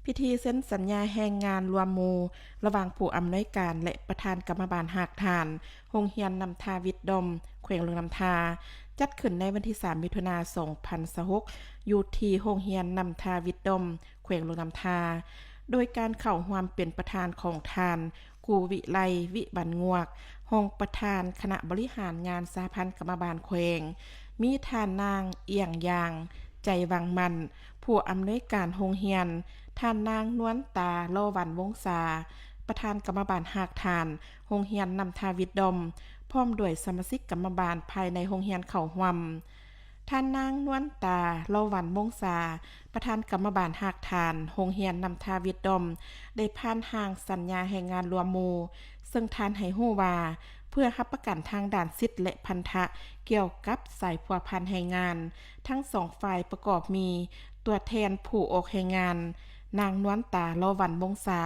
ພິທີເຊັນສັນຍາແຮງງານລວມໝູ່ ລະຫວ່າງຜູ້ອຳນວຍການ ແລະ ປະທານກຳມະບານຮາກຖານ ໂຮງຮຽນນ້ຳທາວິດດອມ ແຂວງຫຼວງນ້ຳທາ ຈັດຂຶ້ນໃນວັນທີສາມ ມິຖຸນາ ສອງພັນຊາວຫົກ ຢູ່ທີ່ໂຮງຮຽນນ້ຳທາວິດດອມ ແຂວງຫຼວງນ້ຳທາ ໂດຍການເຂົ້າຮ່ວມເປັນປະທານຂອງທ່ານ ຄູວິໄລ ວິວັນງວກ ຮອງປະທານຄະນະບໍລິຫານງານສະຫະພັນກຳມະບານແຂວງ, ມີທ່ານນາງ ອຽງຢາງ ໃຈວັງໝັ້ນ ຜູ້ອຳນວຍການໂຮງຮຽນ, ທ່ານນາງ ນວນຕາ ລໍວັນວົງສາ ປະທານກຳມະບານຮາກຖານໂຮງຮຽນນ້ຳທາວິດດອມ ພ້ອມດ້ວຍສະມາຊິກກຳມະບານພາຍໃນໂຮງຮຽນເຂົ້າຮ່ວມ. ທ່ານນາງ ນວນຕາ ລໍວັນວົງສາ ປະທານກຳມະບານຮາກຖານໂຮງຮຽນນ້ຳທາວິດດອມ ໄດ້ຜ່ານຮ່າງສັນຍາແຮງງານລວມໝູ່ ເຊິ່ງທ່ານໃຫ້ຮູ້ວ່າ ເພື່ອຮັບປະກັນທາງດ້ານສິດ ແລະ ພັນທະກ່ຽວກັບສາຍພົວພັນແຮງງານ, ທັງສອງຝ່າຍປະກອບມີຕົວແທນຜູ້ອອກແຮງງານ ນາງ ນວນຕາ ລໍວັນວົງສາ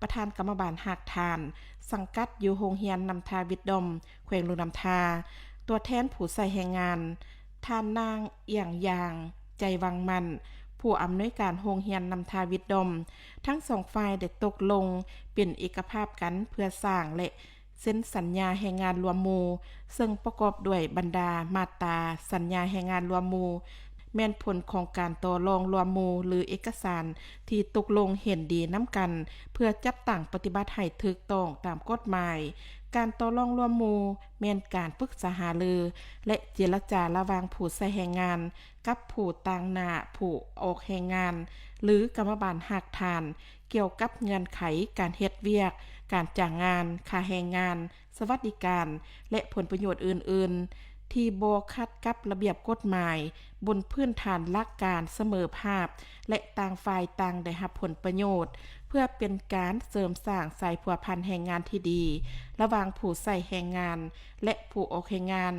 ປະທານກຳມະບານຮາກຖານ ສັງກັດຢູ່ໂຮງຮຽນນ້ຳທາວິດດອມ ແຂວງຫຼວງນ້ຳທາ, ຕົວແທນຜູ້ໃຊ້ແຮງງານ ທ່ານນາງ ອຽງຢາງ ໃຈວັງໝັ້ນ ຜູ້ອຳນວຍການໂຮງຮຽນນ້ຳທາວິດດອມ, ທັງສອງຝ່າຍໄດ້ຕົກລົງເປັນເອກະພາບກັນເພື່ອສ້າງ ແລະ ເຊັນສັນຍາແຮງງານລວມໝູ່ ເຊິ່ງປະກອບດ້ວຍບັນດາມາດຕາສັນຍາແຮງງານລວມໝູ່ ແມ່ນຜົນຂອງການຕໍ່ລອງລວມໝູ່ ຫຼື ເອກະສານທີ່ຕົກລົງເຫັນດີນຳກັນ ເພື່ອຈັດຕັ້ງປະຕິບັດໃຫ້ຖືກຕ້ອງຕາມກົດໝາຍ. ການຕໍ່ລອງລວມໝູ່ແມ່ນການປຶກສາຫາລື ແລະ ເຈລະຈາລະຫວ່າງຜູ້ໃຊ້ແຮງງານກັບຜູ້ຕາງໜ້າຜູ້ອອກແຮງງານ ຫຼື ກຳມະບານຮາກຖານ ກ່ຽວກັບເງື່ອນໄຂການເຮັດວຽກ, ການຈ້າງງານ, ຄ່າແຮງງານ, ສະຫວັດດີການ ແລະ ຜົນປະໂຫຍດອື່ນໆ ທີ່ບໍ່ຂັດກັບລະບຽບກົດໝາຍ, ບົນພື້ນຖານຫຼັກການສະເໝີພາບ ແລະ ຕ່າງຝ່າຍຕ່າງໄດ້ຮັບຜົນປະໂຫຍດ, ເພື່ອເປັນການເສີມສ້າງສາຍພົວພັນແຮງງານທີ່ດີ ລະຫວ່າງຜູ້ໃຊ້ແຮງງານ ແລະ ຜູ້ອອກແຮງງານ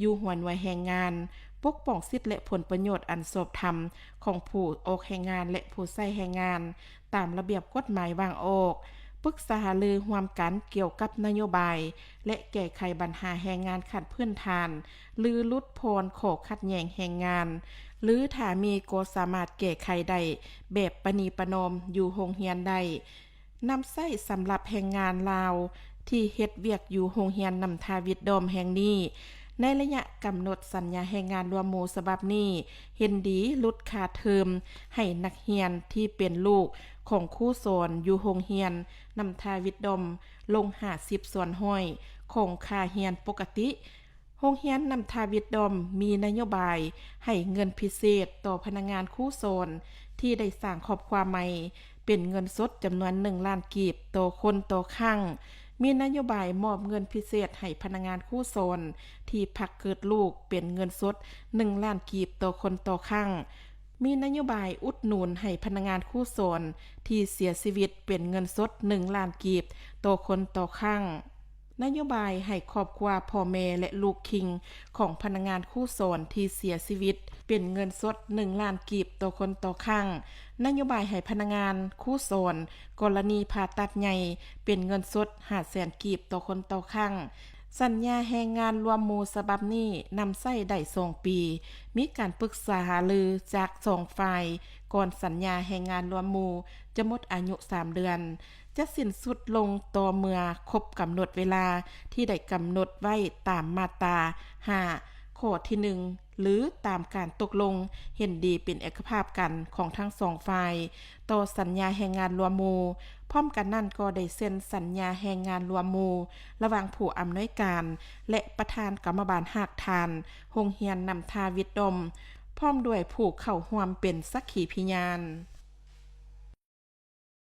ຢູ່ຫົວໜ່ວຍແຮງງານ, ປົກປ້ອງສິດ ແລະ ຜົນປະໂຫຍດອັນຊອບທຳຂອງຜູ້ອອກແຮງງານ ແລະ ຜູ້ໃຊ້ແຮງງານ ຕາມລະບຽບກົດໝາຍວາງອອກ, ປຶກສາຫາລືຮ່ວມກັນກ່ຽວກັບນະໂຍບາຍ ແລະ ແກ້ໄຂບັນຫາແຮງງານຂັ້ນພື້ນຖານ ຫຼື ຫຼຸດຜ່ອນຂໍ້ຂັດແຍ່ງແຮງງານ ຫຼື ຖ້າມີກໍສາມາດແກ້ໄຂໄດ້ແບບປະນີປະນອມຢູ່ໂຮງຮຽນໄດ້ ນຳໃຊ້ສຳລັບແຮງງານລາວທີ່ເຮັດວຽກຢູ່ໂຮງຮຽນນ້ຳທາວິດດອມແຫ່ງນີ້. ໃນໄລຍະກຳນົດສັນຍາແຮງງານລວມໝູ່ສະບັບນີ້ ເຫັນດີຫຼຸດຄ່າເທີມໃຫ້ນັກຮຽນທີ່ເປັນລູກຂອງຄູສອນຢູ່ໂຮງຮຽນນ້ຳທາວິດດອມລົງຫ້າສິບສ່ວນຮ້ອຍຂອງຄ່າຮຽນປົກກະຕິ. ໂຮງຮຽນນ້ຳທາວິດດອມມີນະໂຍບາຍໃຫ້ເງິນພິເສດຕໍ່ພະນັກງານຄູສອນທີ່ໄດ້ສ້າງຄອບຄົວໃໝ່ ເປັນເງິນສົດຈຳນວນໜຶ່ງລ້ານກີບຕໍ່ຄົນຕໍ່ຄັ້ງ, ມີນະໂຍບາຍມອບເງິນພິເສດໃຫ້ພະນັກງານຄູສອນທີ່ພັກເກີດລູກເປັນເງິນສົດໜຶ່ງລ້ານກີບຕໍ່ຄົນຕໍ່ຄັ້ງ, ມີນະໂຍບາຍອຸດໜູນໃຫ້ພະນັກງານຄູສອນທີ່ເສຍຊີວິດເປັນເງິນສົດໜຶ່ງລ້ານກີບຕໍ່ຄົນຕໍ່ຄັ້ງ. ນະໂຍບາຍໃຫ້ຄອບຄົວພໍ່ແມ່ ແລະ ລູກຄິງຂອງພະນັກງານຄູສອນທີ່ເສຍຊີວິດ ເປັນເງິນສົດໜຶ່ງລ້ານກີບຕໍ່ຄົນຕໍ່ຄັ້ງ, ນະໂຍບາຍໃຫ້ພະນັກງານຄູສອນກໍລະນີຜ່າຕັດໃຫຍ່ ເປັນເງິນສົດຫ້າແສນກີບຕໍ່ຄົນຕໍ່ຄັ້ງ. ສັນຍາແຮງງານລວມໝູ່ສະບັບນີ້ນຳໃຊ້ໄດ້ສອງປີ, ມີການປຶກສາຫາລືຈາກສອງຝ່າຍ ກ່ອນສັນຍາແຮງງານລວມໝູ່ຈະໝົດອາຍຸສາມເດືອນ. ຈະສິ້ນສຸດລົງຕໍ່ເມື່ອຄົບກຳນົດເວລາທີ່ໄດ້ກຳນົດໄວ້ຕາມມາດຕາຫ້າ ຂໍ້ທີໜຶ່ງ ຫຼື ຕາມການຕົກລົງເຫັນດີເປັນເອກະພາບກັນຂອງທັງສອງຝ່າຍຕໍ່ສັນຍາແຮງງານລວມໝູ່. ພ້ອມກັນນັ້ນກໍໄດ້ເຊັນສັນຍາແຮງງານລວມໝູ່ລະຫວ່າງຜູ້ອຳນວຍການ ແລະ ປະທານກຳມະບານຮາກຖານໂຮງຮຽນນ້ຳທາວິດດອມ ພ້ອມດ້ວຍຜູ້ເຂົ້າຮ່ວມເປັນສັກຂີພິຍານ.